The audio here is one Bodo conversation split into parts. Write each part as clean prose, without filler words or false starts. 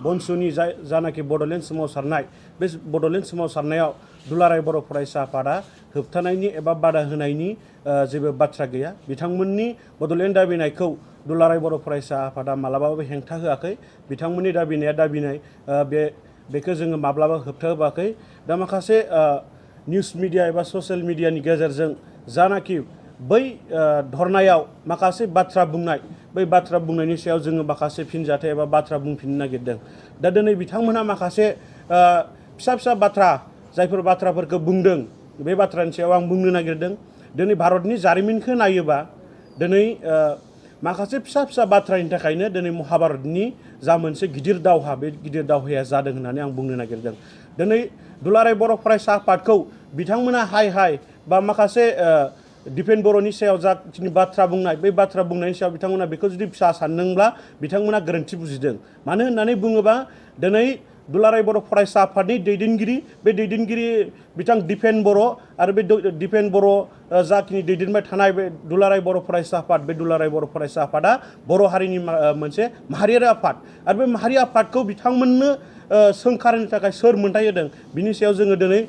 बनसुनि जानाखि बड'लेण्ड सोमावसारनाय बे बड'लेण्ड सोमावसारनायाव दुलाराय बर' फरायसा आफादा होबथानायनि एबा बादा होनायनि जेबो बाथ्रा गैया। बिथांमोननि बड'लेण्ड दाबिनायखौ दुलाराय बर' फरायसा आफादा मालाबाबो हेंथा होआखै। बिथांमोननि दाबिनाया दाबिनाय बेखौ जोङो माब्लाबा होबथाहोआखै। दा माखासे निउस मिडिया एबा ससियेल मिडियानि गेजेरजों जानाखि बै धरनायाव माखासे बाथ्रा बुंनाय बै बाथ्रा बुंनायनि सायाव जोङो माखासे फिनजाथाय एबा बाथ्रा बुंफिननो नागिरदों। दा दिनै बिथांमोनहा माखासे फिसा फिसा बाथ्रा जायफोर बाथ्राफोरखौ बुंदों बे बाथ्रानि सायाव आं बुंनो नागिरदों। दिनै भारतनि जारिमिनखौ नायोबा दिनै माखासे फिसा फिसा बाथ्रानि थाखायनो दिनै महाभारतनि जा मोनसे गिदिर दावहा बे गिदिर दावहाया जादों होननानै आं बुंनो नागिरदों। दिनै दुलाराय बर' फरायसा आफादखौ बिथांमोना हाय बा माखासे दिपेन बर'नि सायाव जाखिनि बाथ्रा बुंनाय बै बाथ्रा बुंनायनि सायाव बिथांमोना बेखौ जुदि फिसा सानदोंब्ला बिथांमोना गोरोन्थि बुजिदों। मानो होननानै बुङोबा दिनै दुलाराय बर' फरायसा आफादनि दैदेनगिरि बे दैदेनगिरि बिथां दिपेन बर' आरो बे दिपेन बर' जाखिनि दैदेनबाय थानाय बे दुलाराय बर' फरायसा आफाद बे दुलाराय बर' फरायसा आफादा बर' हारिनि मोनसे माहारियारि आफाद आरो बे माहारि आफादखौ बिथांमोननो सोंखारनो थाखाय सोर मोन्थाय होदों बिनि सायाव जोङो दिनै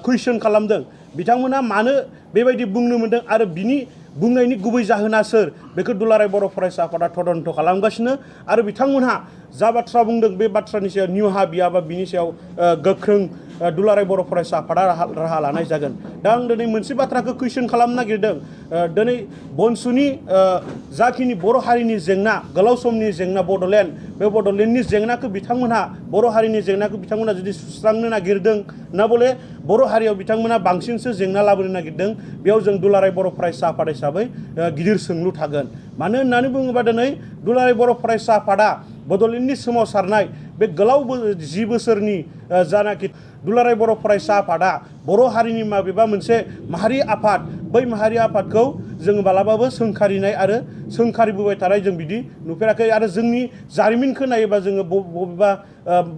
कुइसन खालामदों। बिथांमोना मानो बेबायदि बुंनो मोन्दों आरो बिनि बुंनायनि गुबै जाहोना सोर बेखौ दुलाराय बर' फरायसा आफादा तदन्त खालामगासिनो आरो बिथांमोनहा जा बाथ्रा बुंदों बे बाथ्रानि सायाव निमाहा बियाबा बिनि सायाव गोख्रों दुलाराय बर' फरायसा आफादा राहा लानाय जागोन। दा आं दिनै मोनसे बाथ्राखौ कुइसन खालामनो नागिरदों। दिनै बनसुनि जाखिनि बर' हारिनि जेंना गोलाव समनि जेंना बड'लेण्ड बे बड'लेण्डनि जेंनाखौ बिथांमोनहा बर' हारिनि जेंनाखौ बिथांमोनहा जुदि सुस्रांनो नागिरदों ना बले बर' हारियाव बिथांमोनहा बांसिनसो जेंना लाबोनो नागिरदों बेयाव जों दुलाराय बर' फरायसा आफाद हिसाबै गिदिर सोंलु थागोन। मानो होननानै बुङोबा दिनै दुलाराय बर' फरायसा आफादा बड'लेण्डनि सोमावसारनाय बे गोलाव 10 बोसोरनि जानाखि दुलाराय बर' फरायसा आफादा बर' हारिनि माबेबा मोनसे माहारि आफाद बै माहारि आफादखौ जोङो मालाबाबो सोंखारिनाय आरो सोंखारिबोबाय थानाय जों बिदि नुफेराखै आरो जोंनि जारिमिनखौ नायोबा जोङो बबेबा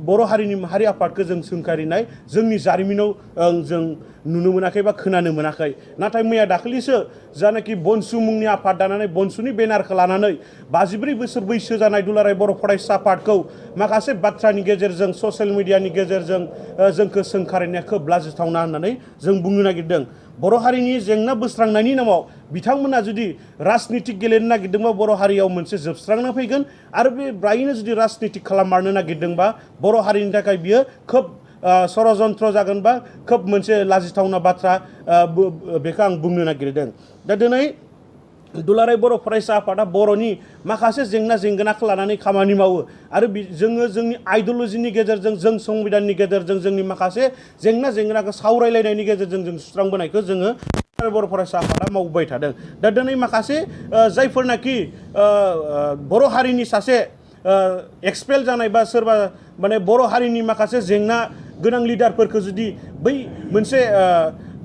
बर' हारिनि माहारि आफादखौ जों सोंखारिनाय जोंनि जारिमिनाव जों नुनो मोनाखै बा खोनानो मोनाखै। नाथाय मैया दाखालिसो जानाखि बनसु मुंनि आफाद दानानै बनसुनि बेनारखौ लानानै 54 बोसोर बैसो जानाय दुलाराय बर' फरायसा आफादखौ माखासे बाथ्रानि गेजेरजों ससियेल मिडियानि गेजेरजों जोंखौ सोंखारिनाया खोब लाजिथावना होननानै जों बुंनो नागिरदों। बर' हारिनि जेंना बोस्रांनायनि नामाव बिथांमोना जुदि राजनितिक गेलेनो नागिरदोंबा बर' हारियाव मोनसे जोबस्रांना फैगोन आरो बे ब्रायैनो जुदि राजनितिक खालाममारनो नागिरदोंबा बर' हारिनि थाखाय बियो खोब षड़यन्त्र जागोन बा खोब मोनसे लाजिथावना बाथ्रा बेखौ आं बुंनो नागिरदों। दा दिनै दुलाराय बर' फरायसा आफादा बर'नि माखासे जेंना जेंगोनाखौ लानानै खामानि मावो आरो जोङो जोंनि आइडिय'लजिनि गेजेरजों जों संबिधाननि गेजेरजों जोंनि माखासे जेंना जेंगोनाखौ सावरायलायनायनि गेजेरजों जों सुस्रांबोनायखौ जोङो दुलाराय बर' फरायसा आफादा मावबाय थादों। दा दिनै माखासे जायफोरनाखि बर' हारिनि सासे एक्सपेल जानाय बा सोरबा माने बर' हारिनि माखासे जेंना गोनां लिडारफोरखौ जुदि बै मोनसे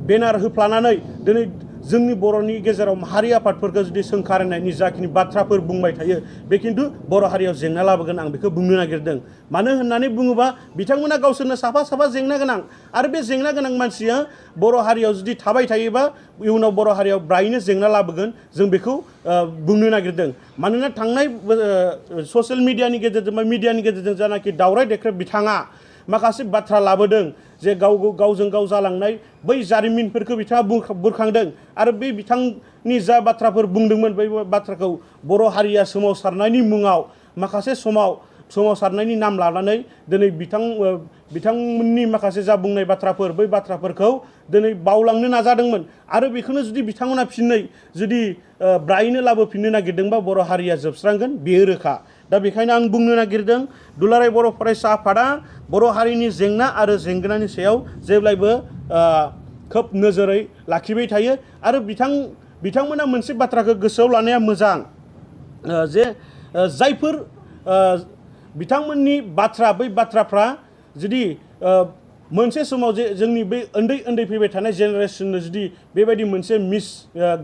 बेनार होफ्लानानै दिनै जोंनि बर'नि गेजेराव माहारि आफादफोरखौ जुदि सोंखारिनायनि जाखिनि बाथ्राफोर बुंबाय थायो बे खिन्थु बर' हारियाव जेंना लाबोगोन आं बेखौ बुंनो नागिरदों। मानो होननानै बुङोबा बिथांमोना गावसोरनो साफा जेंना गोनां आरो बे जेंना गोनां मानसिया बर' हारियाव जुदि थाबाय थायोबा इयुनाव बर' हारियाव ब्रायैनो जेंना लाबोगोन जों बेखौ बुंनो नागिरदों। मानोना थांनाय ससियेल मिडियानि गेजेरजों बा मिडियानि गेजेरजों जानाखि दावराय देख्रेब बिथाङा माखासे बाथ्रा लाबोदों जे गावजों गाव जालांनाय बै जारिमिनफोरखौ बिथाङा बुरखांदों आरो बे बिथांनि जा बाथ्राफोर बुंदोंमोन बै बाथ्राखौ बर' हारिया सोमावसारनायनि मुङाव माखासे समाव सोमावसारनायनि नाम लानानै दिनै बिथांमोननि माखासे जा बुंनाय बाथ्राफोर बै बाथ्राफोरखौ दिनै बावलांनो नाजादोंमोन आरो बेखौनो जुदि बिथांमोना फिननै जुदि ब्रायैनो लाबोफिननो नागिरदोंबा बर' हारिया जोबस्रांगोन बेयो रोखा। दा बेखायनो आं बुंनो नागिरदों दुलाराय बर' फरायसा आफादा बर' हारिनि जेंना आरो जेंगोनानि सायाव जेब्लायबो खोब नोजोरै लाखिबाय थायो आरो बिथांमोना मोनसे बाथ्राखौ गोसोआव लानाया मोजां जे जायफोर बिथांमोननि बाथ्रा बै बाथ्राफ्रा जुदि मोनसे समाव जे जोंनि बै उन्दै फैबाय थानाय जेनेरेसननो जुदि बेबायदि मोनसे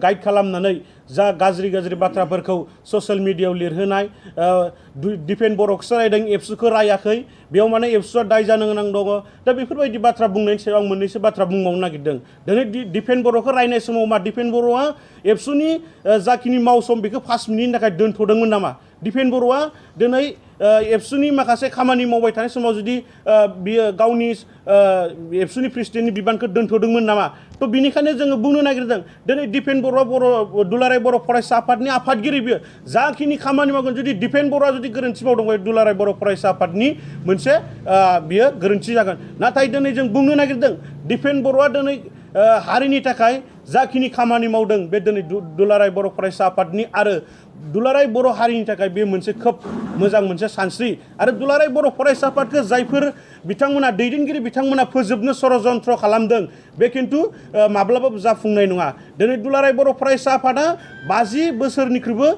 गाइड खालामनानै जा गाज्रि बाथ्राफोरखौ ससियेल मिडियायाव लिरहोनाय दिपेन बर'खौसो रायदों एबसुखौ रायाखै बेयाव माने एबसुआ दाय जानो गोनां दङ। दा बेफोरबायदि बाथ्रा बुंनायनि सायाव आं मोननैसो बाथ्रा बुंबावनो नागिरदों। दिनै दिपेन बर'खौ रायनाय समाव मा दिपेन बर'आ एबसुनि जाखिनि मावसम बेखौ 5 मिनिटनि थाखाय दोनथ'दोंमोन नामा? दिपेन बर'आ दिनै एबसुनि माखासे खामानि मावबाय थानाय समाव जुदि बियो गावनि एबसुनि प्रेसिडेन्टनि बिबानखौ दोनथ'दोंमोन नामा थ' बिनिखायनो जोङो बुंनो नागिरदों दिनै दिपेन बर'आ दुलाराय बर' फरायसा आफादनि आफादगिरि बियो जाखिनि खामानि मावगोन जुदि दिपेन बर'आ जुदि गोरोन्थि मावदोंबा दुलाराय बर' फरायसा आफादनि मोनसे बियो गोरोन्थि जागोन नाथाय दिनै जों बुंनो नागिरदों दिपेन बर'आ दिनै हारिनि थाखाय जाखिनि खामानि मावदों बे दिनै दुलाराय बर' फरायसा आफादनि आरो दुलाराय बर' हारिनि थाखाय बे मोनसे खोब मोजां मोनसे सानस्रि आरो दुलाराय बर' फरायसा आफादखौ जायफोर बिथांमोना दैदेनगिरि बिथांमोना फोजोबनो षड़यन्त्र खालामदों बे खिन्थु माब्लाबाबो जाफुंनाय नङा दिनै दुलाराय बर' फरायसा आफादा 50 बोसोरनिख्रुइबो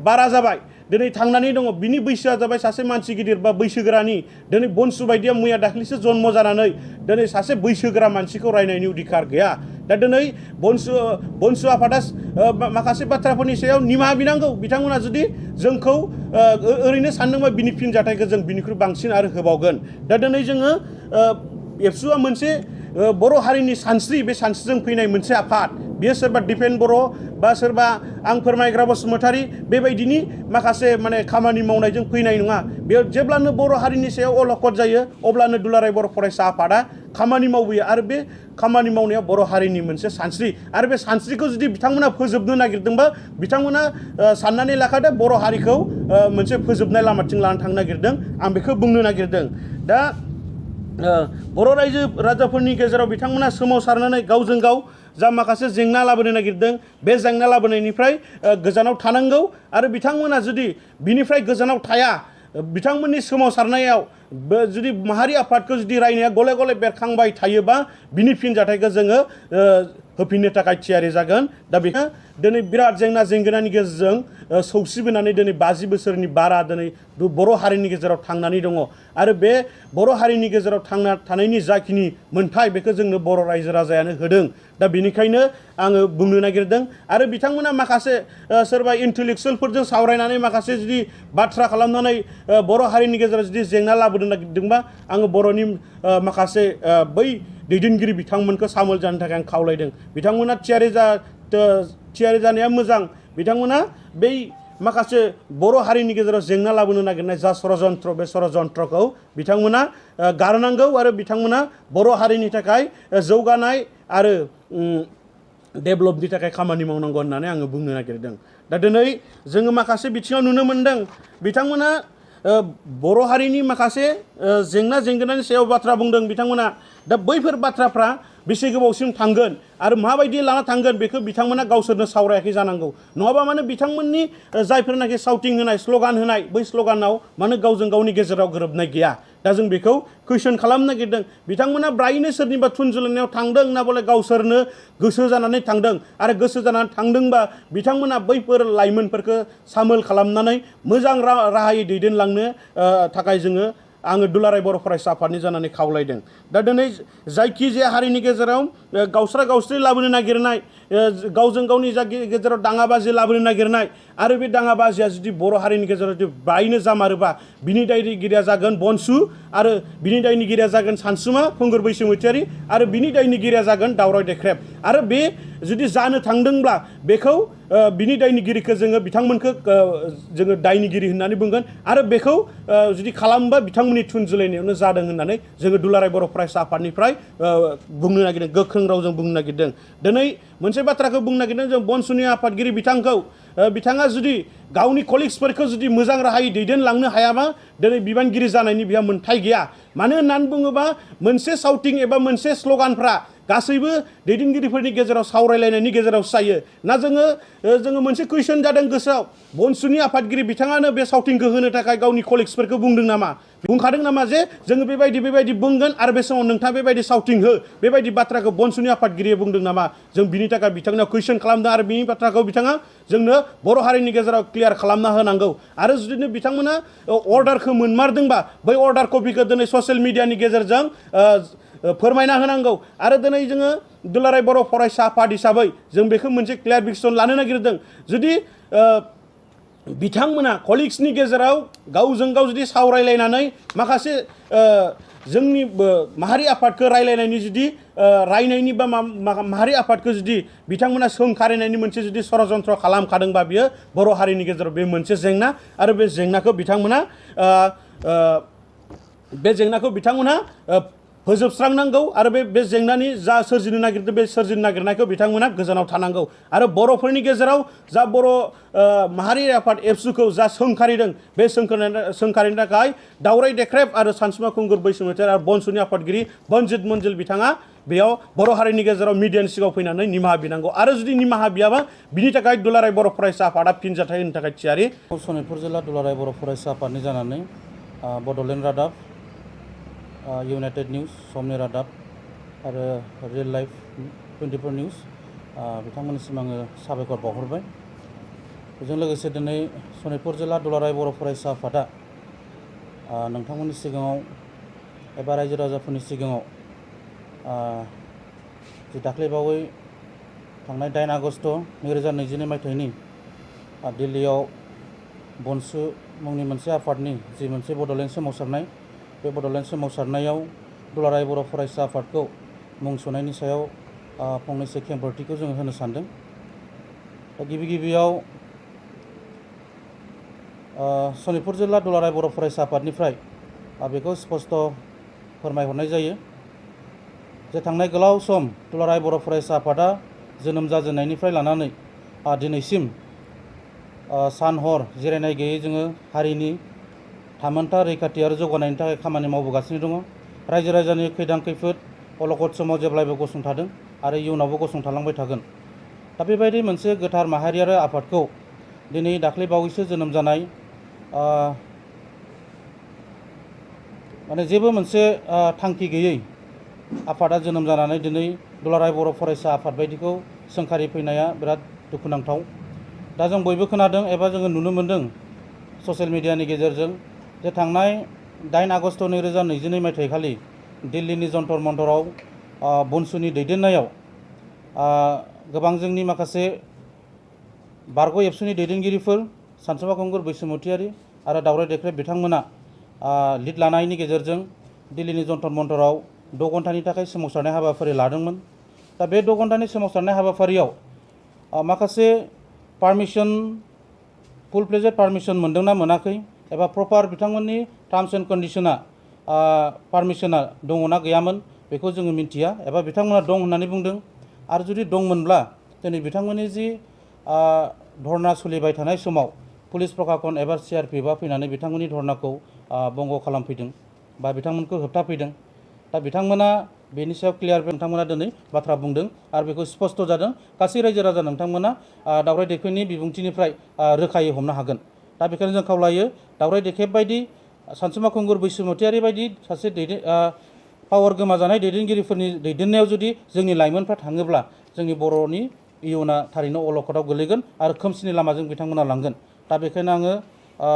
बारा जाबाय दिनै थांनानै दङ बिनि बैसोआ जाबाय सासे मानसि गिदिर बा बैसोगोरानि दिनै बनसु बायदिया मैया दाख्लैसो जन्म जानानै दिनै सासे बैसोगोरा मानसिखौ रायनायनि अधिकार गैया दा दिनै बनसु आफादा माखासे बाथ्राफोरनि सायाव निमाहा बिनांगौ बिथांमोना जुदि जोंखौ ओरैनो सानदोंबा बिनि फिनजाथायखौ जों बिनिख्रुइ बांसिन आरो होबावगोन दा दिनै जोङो एबसुआ मोनसे बर' हारिनि सानस्रि बे सानस्रिजों फैनाय मोनसे आफाद बेयो सोरबा दिपेन बर' बा सोरबा आं फोरमायग्रा बसुमतारी बेबायदिनि माखासे माने खामानि मावनायजों फैनाय नङा बेयाव जेब्लानो बर' हारिनि सायाव अलखद जायो अब्लानो दुलाराय बर' फरायसा आफादा खामानि मावबोयो आरो बे खामानि मावनाया बर' हारिनि मोनसे सानस्रि आरो बे सानस्रिखौ जुदि बिथांमोना फोजोबनो नागिरदोंबा बिथांमोना साननानै लाखादो बर' हारिखौ मोनसे फोजोबनाय लामाथिं लानानै थांनो नागिरदों आं बेखौ बुंनो नागिरदों दा बर' रायजो राजाफोरनि गेजेराव बिथांमोना सोमावसारनानै गावजों गाव जा माखासे जेंना लाबोनो नागिरदों बे जेंना लाबोनायनिफ्राय गोजानाव थानांगौ आरो बिथांमोना जुदि बिनिफ्राय गोजानाव थाया बिथांमोननि सोमावसारनायाव जुदि माहारि आफादखौ जुदि रायनाया गले गले बेरखांबाय थायोबा बिनि फिनजाथायखौ जोङो होफिननो थाखाय थियारि जागोन दा बेखौ दिनै बिराद जेंना जेंगोनानि गेजेरजों सौसिबोनानै दिनै 50 बोसोरनि बारा दिनै बर' हारिनि गेजेराव थांनानै दङ आरो बे बर' हारिनि गेजेराव थांना थानायनि जाखिनि मोन्थाय बेखौ जोंनो बर' रायजो राजायानो होदों दा बेनिखायनो आङो बुंनो नागिरदों आरो बिथांमोना माखासे सोरबा इन्टेलेक्सुयेलफोरजों सावरायनानै माखासे जुदि बाथ्रा खालामनानै बर' हारिनि गेजेराव जुदि जेंना लाबोनो नागिरदोंबा आङो बर'नि माखासे बै दैदेनगिरि बिथांमोनखौ सामोल जानो थाखाय आं खावलायदों बिथांमोना थियारि जानाया मोजां बिथांमोना बै माखासे बर' हारिनि गेजेराव जेंना लाबोनो नागिरनाय जा षड़यन्त्र बे षड़यन्त्रखौ बिथांमोना गारनांगौ आरो बिथांमोना बर' हारिनि थाखाय जौगानाय आरो डेभेलपनि थाखाय खामानि मावनांगौ होननानै आङो बुंनो नागिरदों दा दिनै जोङो माखासे बिथिङाव नुनो मोनदों बिथांमोना बर' हारिनि माखासे जेंना जेंगोनानि सायाव बाथ्रा बुंदों बिथांमोना दा बैफोर बाथ्राफ्रा बेसे गोबावसिम थांगोन आरो माबायदि लाना थांगोन बेखौ बिथांमोना गावसोरनो सावरायाखै जानांगौ नङाबा माने बिथांमोननि जायफोरनाखि साउटिं होनाय स्ल'गान होनाय बै स्ल'गानाव माने गावजों गावनि गेजेराव गोरोबनाय गैया दा जों बेखौ कुइसन खालामनो नागिरदों बिथांमोना ब्रायनो सोरनिबा थुनजुलिनायाव थांदों ना बले गावसोरनो गोसो जानानै थांदों आरो गोसो जानानै थांदोंबा बिथांमोना बैफोर लाइमोनफोरखौ सामोल खालामनानै मोजां राहायै दैदेनलांनो थाखाय आङो दुलाराय बर' फरायसा आफादनि जानानै खावलायदों दा दिनै जायखिजाया हारिनि गेजेराव गावस्रा गावस्रि लाबोनो नागिरनाय गावजों गावनि गेजेराव दाङाबाजि लाबोनो नागिरनाय आरो बे दाङाबाजिया जुदि बर' हारिनि गेजेराव जुदि बायनो जामारोबा बिनि दायनिगिरिया जागोन बनसु आरो बिनि दायनिगिरिया जागोन सानसुमा खुंगुर बैसोमुतियारि आरो बिनि दायनिगिरिया जागोन दावराय देख्रेब आरो बे जुदि जानो थांदोंब्ला बेखौ बिनि दायनिगिरिखौ जोङो बिथांमोनखौ जोङो दायनिगिरि होननानै बुंगोन आरो बेखौ जुदि खालामोबा बिथांमोननि थुनजुलायनायावनो जादों होननानै जोङो दुलाराय बर' फरायसा आफादनिफ्राय बुंनो नागिरदों गोख्रों रावजों बुंनो नागिरदों दिनै मोनसे बाथ्राखौ बुंनो नागिरदों जों बनसुनि आफादगिरि बिथाङा जुदि गावनि कलिग्सफोरखौ जुदि मोजां राहायै दैदेनलांनो हायाबा दिनै बिबानगिरि जानायनि बेहा मोन्थाय गैया मानो होननानै बुङोबा मोनसे साउटिं एबा मोनसे स्ल'गानफ्रा गासैबो दैदेनगिरिफोरनि गेजेराव सावरायलायनायनि गेजेरावसो जायो ना जोङो मोनसे कुइसन जादों गोसोआव बनसुनि आफादगिरि बिथाङानो बे साउटिंखौ होनो थाखाय गावनि कलिग्सफोरखौ बुंदों नामा बुंखादों नामा जे जोङो बेबायदि बुंगोन आरो बे समाव नोंथाङा बेबायदि साउटिं हो बेबायदि बाथ्राखौ बनसुनि आफादगिरिया बुंदों नामा जों बिनि थाखाय बिथांनाव कुइसन खालामदों आरो बिनि बाथ्राखौ बिथाङा जोंनो बर' हारिनि गेजेराव क्लियार खालामना होनांगौ आरो जुदि बिथांमोना अर्डारखौ मोनमारदोंबा बै अर्डार कपिखौ दिनै ससियेल मिडियानि गेजेरजों फोरमायना होनांगौ आरो दिनै जोङो दुलाराय बर' फरायसा आफाद हिसाबै जों बेखौ मोनसे क्लियारिफिकेसन लानो नागिरदों जुदि बिथांमोना कलिग्सनि गेजेराव गावजों गाव जुदि सावरायलायनानै माखासे जोंनि माहारि आफादखौ रायलायनायनि जुदि रायनायनि बा माहारि आफादखौ जुदि बिथांमोना सोंखारिनायनि मोनसे जुदि षड़यन्त्र खालामखादोंबा बियो बर' हारिनि गेजेराव बे मोनसे जेंना आरो बे जेंनाखौ बिथांमोना फोजोबस्रांनांगौ आरो बे जेंनानि जा सोरजिनो नागिरदों बे सोरजिनो नागिरनायखौ बिथांमोना गोजानाव थानांगौ आरो बर'फोरनि गेजेराव जा बर' माहारि आफाद एबसुखौ जा सोंखारिदों बे सोंखारिनो थाखाय दावराय देख्रेब आरो सानसुमा खुंगुर बैसोमुतियारि आरो बनसुनि आफादगिरि बनजित मन्जिल बिथाङा बेयाव बर' हारिनि गेजेराव मिडियानि सिगाङाव फैनानै निमाहा बिनांगौ आरो जुदि निमाहा बियाबा बिनि थाखाय दुलाराय बर' फरायसा आफादा फिनजाथाय होनो थाखाय थियारि। सनितपुर जिल्ला दुलाराय बर' फरायसा आफादनि जानानै बड'लेण्ड रादाब, इउनाइटेड निउस, समनि रादाब आरो रियेल लाइफ 24 निउस बिथांमोननिसिम आङो साबायखर बावहरबाय। बेजों लोगोसे दिनै सनितपुर जिल्ला दुलाराय बर' फरायसा आफादा नोंथांमोननि सिगाङाव एबा रायजो राजाफोरनि सिगाङाव जि दाख्लैबावै थांनाय 8 आगस्ट 2022 मायथाइनि दिल्लीयाव बनसु मुंनि मोनसे आफादनि जि मोनसे बड'लेण्ड सोमावसारनाय बे बड'लेण्ड सोमावसारनायाव दुलाराय बर' फरायसा आफादखौ मुं सोनायनि सायाव फंनैसो खेंफोरथिखौ जोङो होनो सानदों। दा गिबियाव सनितपुर जिल्ला दुलाराय बर' फरायसा आफादनिफ्राय बेखौ स्पष्ट फोरमायहरनाय जायो जे थांनाय गोलाव सम दुलाराय बर' फरायसा आफादा जोनोम जाजेननायनिफ्राय लानानै दिनैसिम सान हर जिरायनाय गैयै जोङो हारिनि थामोनथा रैखाथि आरो जौगानायनि थाखाय खामानि मावबोगासिनो दङ। रायजो राजानि खैदां खैफोद अलखद समाव जेब्लायबो गसंथादों आरो इयुनावबो गसंथालांबाय थागोन। दा बेबायदि मोनसे गोथार माहारियारि आफादखौ दिनै दाख्लै बावैसो जोनोम जानाय माने जेबो मोनसे थांखि गैयै आफादा जोनोम जानानै दिनै दुलाराय बर' फरायसा आफाद बायदिखौ सोंखारि फैनाया बिराद दुखुनांथाव। दा जों बयबो खोनादों एबा जोङो नुनो मोन्दों ससियेल मिडियानि गेजेरजों जे थांनाय 8 आगस्ट 2022 मायथाइखालि दिल्लीनि जन्तर मन्तराव बनसुनि दैदेननायाव गोबां जोंनि माखासे बारग' एबसुनि दैदेनगिरिफोर सानसुमा खुंगुर बैसोमुतियारि आरो दावराय देख्रेब बिथांमोना लिड लानायनि गेजेरजों दिल्लीनि जन्तर मन्तराव 6 घन्टानि थाखाय सोमावसारनाय हाबाफारि लादोंमोन। दा बे 6 घन्टानि सोमावसारनाय हाबाफारियाव माखासे पारमिसन फुल फ्लेजेड पारमिसन मोनदोंना मोनाखै एबा प्रपार बिथांमोननि टार्म्स एन्ड कन्डिशना पारमिसना दङना गैयामोन बेखौ जोङो मिन्थिया एबा बिथांमोना दं होननानै बुंदों। आरो जुदि दंमोनब्ला दिनै बिथांमोननि जि धरना सोलिबाय थानाय समाव पुलिस प्रशासन एबा CRPFआ फैनानै बिथांमोननि धरनाखौ बंग खालामफैदों बा बिथांमोनखौ होबथाफैदों। दा बिथांमोना बेनि सायाव क्लियार बिथांमोना दिनै बाथ्रा बुंदों आरो बेखौ स्पष्ट जादों गासै रायजो राजा नोंथांमोना दावराय देख्रेबनि बिबुंथिनिफ्राय रोखायै हमनो हागोन। दा बेखायनो जों खावलायो दावराय देख्रेब बायदि सानसुमा खुंगुर बैसोमुतियारि बायदि सासे पावार गोमाजानाय दैदेनगिरिफोरनि दैदेननायाव जुदि जोंनि लाइमोनफ्रा थाङोब्ला जोंनि बर'नि इयुना थारैनो अलखदाव गोलैगोन आरो खोमसिनि लामाजों बिथांमोना लांगोन। दा बेखायनो आङो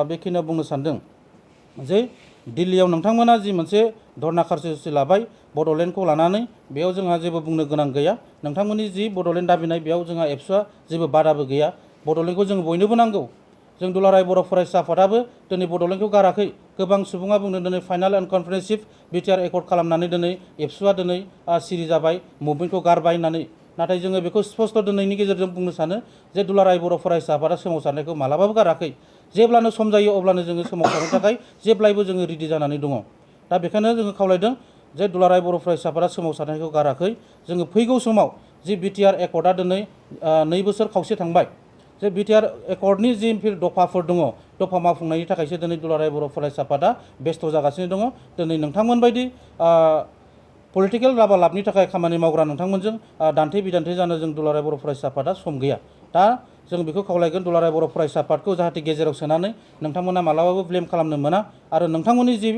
बेखिनियाव बुंनो सानदों जे दिल्लीयाव नोंथांमोना जि मोनसे धरना खारज'सि लाबाय बड'लेण्डखौ लानानै बेयाव जोंहा जेबो बुंनो गोनां गैया। नोंथांमोननि जि बड'लेण्ड दाबिनाय बेयाव जोंहा एबसुआ जेबो बादाबो गैया। बड'लेण्डखौ जों बयनोबो नांगौ। जों दुलाराय बर' फरायसा आफादाबो दिनै बड'लेण्डखौ गाराखै। गोबां सुबुङा बुंदों दिनै फाइनाल एन्ड कनफारेन्सिभ बिटिआर एकर्ड खालामनानै दिनै एबसुआ दिनै सिरि जाबाय मुभमेन्टखौ गारबाय होननानै। नाथाय जोङो बेखौ स्पष्ट दिनैनि गेजेरजों बुंनो सानो जे दुलाराय बर' फरायसा आफादा सोमावसारनायखौ मालाबाबो गाराखै। जेब्लानो सम जायो अब्लानो जोङो सोमावसारनो थाखाय जेब्लायबो जोङो रेडि जानानै दङ। दा बेखायनो जोङो खावलायदों जे दुलाराय बर' फरायसा आफादा सोमावसारनायखौ गाराखै। जोङो फैगौ समाव जि बिटिआर एकर्डआ दिनै 2 बोसोर खावसे थांबाय जे बिटिआर एकर्डनि जि दफाफोर दङ दफा मावफुंनायनि थाखायसो दिनै दुलाराय बर' फरायसा आफादा बेस्थ' जागासिनो दङ। दिनै नोंथांमोन बायदि पलिटिकेल लाबालाबनि थाखाय खामानि मावग्रा नोंथांमोनजों दान्थे बिदान्थे जानो जों दुलाराय बर' फरायसा आफादा सम गैया। दा जों बेखौ खावलायगोन दुलाराय बर' फरायसा आफादखौ जाहाथे गेजेराव सोनानै नोंथांमोना मालाबाबो ब्लेम खालामनो मोना आरो नोंथांमोननि जि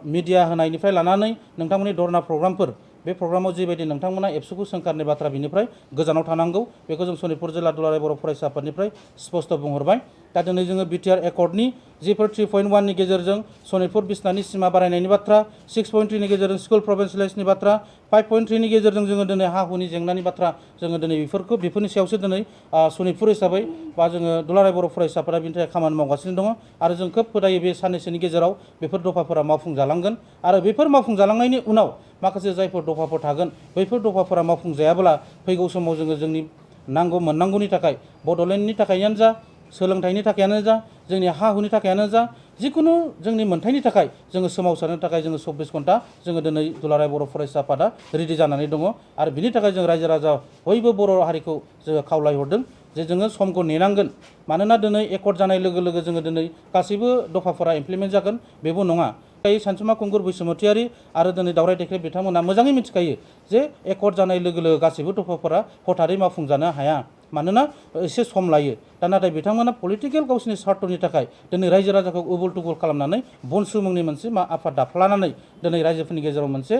मिडिया होनायनिफ्राय लानानै नोंथांमोननि धरना प्रग्रामफोर बे प्रग्रामाव जिबायदि नोंथांमोना एबसुखौ सोंखारनि बाथ्रा बिनिफ्राय गोजानाव थानांगौ बेखौ जों सनितपुर जिल्ला दुलाराय बर' फरायसा आफादनिफ्राय स्पष्ट बुंहरबाय। दा दिनै जोङो बिटिआर एकर्डनि जिफोर 3.1 नि गेजेरजों सनितपुर बिसनानि सिमा बारायनायनि बाथ्रा, 6.3 नि गेजेरजों स्कुल प्रभिन्सियेलाइजनि बाथ्रा, 5.3 नि गेजेरजों जोङो दिनै हा हुनि जेंनानि बाथ्रा जोङो दिनै बेफोरनि सायावसो दिनै सनितपुर हिसाबै बा जोङो दुलाराय बर' फरायसाफोरा बिनि थाखाय खामानि मावगासिनो दङ आरो जों खोब फोथायो बे साननैसोनि गेजेराव बेफोर दफाफोरा मावफुंजालांगोन आरो बेफोर मावफुंजालांनायनि उनाव माखासे जायफोर दफाफोर थागोन बैफोर दफाफोरा मावफुंजायाब्ला फैगौ समाव जोङो जोंनि मोननांगौनि थाखाय बड'लेण्डनि थाखायानो जा, सोलोंथाइनि थाखायानो जा, जोंनि हा हुनि थाखायानो जा, जिखुनु जोंनि मोन्थाइनि थाखाय जोङो सोमावसारनो थाखाय जोङो 24 घन्टा जोङो दिनै दुलाराय बर' फरायसा आफादा रेडि जानानै दङ आरो बिनि थाखाय जों रायजो राजा बयबो बर' हारिखौ जोङो खावलायहरदों जे जोङो समखौ नेनांगोन। मानोना दिनै एकर्ड जानाय लोगो लोगो जोङो दिनै गासैबो दफाफोरा इमप्लिमेन्ट जागोन बेबो नङा। सानसुमा खुंगुर बैसोमुतियारि आरो दिनै दावराय देख्रेब बिथांमोना मोजाङै मिथिखायो जे एकर्ड जानाय लोगो लोगो गासैबो दफाफोरा हथारै मावफुंजानो हाया, मानोना एसे सम लायो। दा नाथाय बिथांमोना पलिटिकेल गावसिनि स्वार्थनि थाखाय दिनै रायजो राजाखौ उबुल थुबुल खालामनानै बनसु मुंनि मोनसे आफाद दाफ्लानानै दिनै रायजोफोरनि गेजेराव मोनसे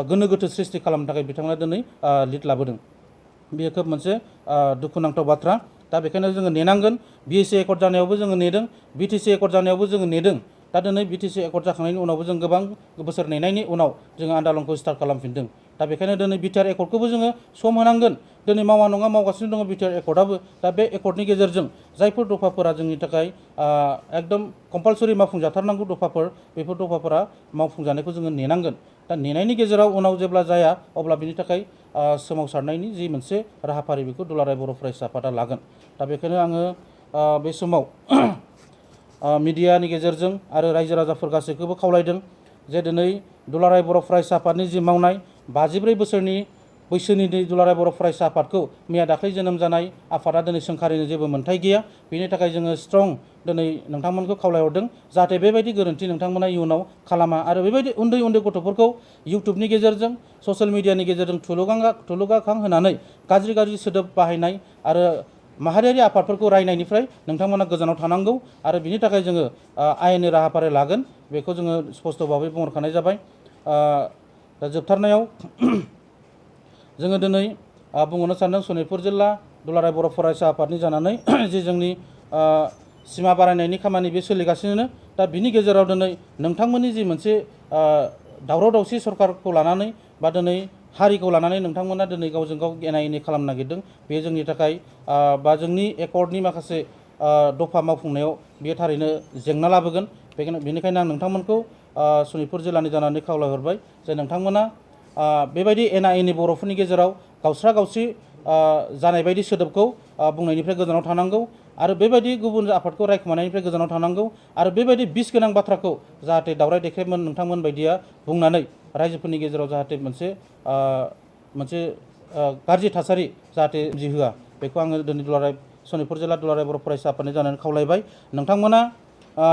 गोनो गोथो सृष्टि खालामनो थाखाय बिथांमोना दिनै लिड लाबोदों। बेयो खोब मोनसे दुखुनांथाव बाथ्रा। दा बेखायनो जोङो नेनांगोन। BSc एकर्ड जानायावबो जोङो नेदों, BTC एकर्ड जानायावबो जोङो नेदों। दा दिनै BTC एकर्ड जाखांनायनि उनावबो जों गोबां बोसोर नेनायनि उनाव जोङो आन्दालनखौ स्टार्ट खालामफिनदों। दा बेखायनो दिनै बिटिआर एकर्डखौबो जोङो सम होनांगोन। दिनै मावा नङा मावगासिनो दङ बिटिआर एकर्डआबो। दा बे एकर्डनि गेजेरजों जायफोर दफाफोरा जोंनि थाखाय एकदम कम्पालसरि मावफुंजाथारनांगौ दफाफोर, बेफोर दफाफोरा मावफुंजानायखौ जोङो नेनांगोन। दा नेनायनि गेजेराव उनाव जेब्ला जाया अब्ला बिनि थाखाय सोमावसारनायनि जि मोनसे राहाफारि बेखौ दुलाराय बर' फरायसा आफादा लागोन। दा बेखायनो आङो बे समाव मिडियानि गेजेरजों आरो रायजो राजाफोर गासैखौबो खावलायदों जे दिनै दुलाराय बर' फरायसा आफादनि जि मावनाय 54 बोसोरनि बैसोनि दुलाराय बर' फरायसा आफादखौ मैया दाख्लै जोनोम जानाय आफादा दिनै सोंखारिनो जेबो मोन्थाय गैया। बेनि थाखाय जोङो स्ट्रं दिनै नोंथांमोनखौ खावलायहरदों जाहाथे बेबायदि गोरोन्थि नोंथांमोना इयुनाव खालामा आरो बेबायदि उन्दै उन्दै गथ'फोरखौ इउटुबनि गेजेरजों ससियेल मिडियानि गेजेरजों थुलुंगाखां होनानै गाज्रि सोदोब बाहायनाय आरो माहारियारि आफादफोरखौ रायनायनिफ्राय नोंथांमोना गोजानाव थानांगौ आरो बिनि थाखाय जोङो आयेननि राहाफारि लागोन, बेखौ जोङो स्पष्ट भाबै बुंहरखानाय जाबाय। दा जोबथारनायाव जोङो दिनै बुंहरनो सानदों सनितपुर जिल्ला दुलाराय बर' फरायसा आफादनि जानानै जे जोंनि सिमा बारायनायनि खामानि बे सोलिगासिनो। दा बिनि गेजेराव दिनै नोंथांमोननि जि मोनसे दावराव दावसि सरकारखौ लानानै बा दिनै हारिखौ लानानै नोंथांमोना दिनै गावजों गाव एना एनि खालामनो नागिरदों, बे जोंनि थाखाय बा जोंनि एकर्डनि माखासे दफा मावफुंनायाव बेयो थारैनो जेंना लाबोगोन। बेनिखायनो आं नोंथांमोनखौ सनितपुर जिल्लानि जानानै खावलायहरबाय जे नोंथांमोना बेबायदि एना एनि बर'फोरनि गेजेराव गावस्रा गावस्रि जानाय बायदि सोदोबखौ बुंनायनिफ्राय गोजानाव थानांगौ आरो बेबायदि गुबुन आफादखौ रायखुमानायनिफ्राय गोजानाव थानांगौ आरो बेबायदि बिस गोनां बाथ्राखौ जाहाथे दावराय देख्रेबमोन नोंथांमोन बायदिया बुंनानै रायजोफोरनि गेजेराव जाहाथे मोनसे गाज्रि थासारि जाहाथे सोमजिहोआ, बेखौ आङो दिनै सनितपुर जिल्ला दुलाराय बर' फरायसा आफादनि जानानै खावलायबाय। नोंथांमोना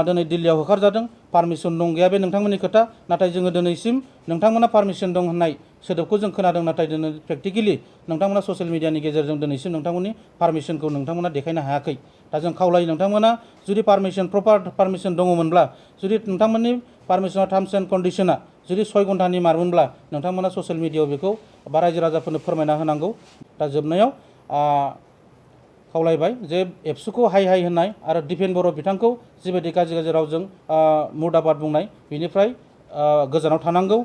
दिनै दिल्लीयाव होखारजादों, पारमिसन दं गैया बे नोंथांमोननि खोथा, नाथाय जोङो दिनैसिम नोंथांमोना पारमिसन दं होननाय सोदोबखौ जों खोनादों, नाथाय दिनै प्रेक्टिकेलि नोंथांमोना ससियेल मिडियानि गेजेरजों दिनैसिम नोंथांमोननि पारमिसनखौ नोंथांमोना देखायनो हायाखै। दा जों खावलायो नोंथांमोना जुदि प्रपार पारमिसन दङमोनब्ला, जुदि नोंथांमोननि पारमिसना टार्म्स एन्ड कन्डिसना जुदि 6 घन्टानि मारमोनब्ला नोंथांमोना ससियेल मिडियायाव बेखौ बा रायजो राजाफोरनो फोरमायना होनांगौ। दा जोबनायाव खावलायबाय जे एबसुखौ हाय हाय होननाय आरो दिपेन बर' बिथांखौ जिबायदि गाज्रि रावजों मुर्दाबाद बुंनाय, बेनिफ्राय गोजानाव थानांगौ।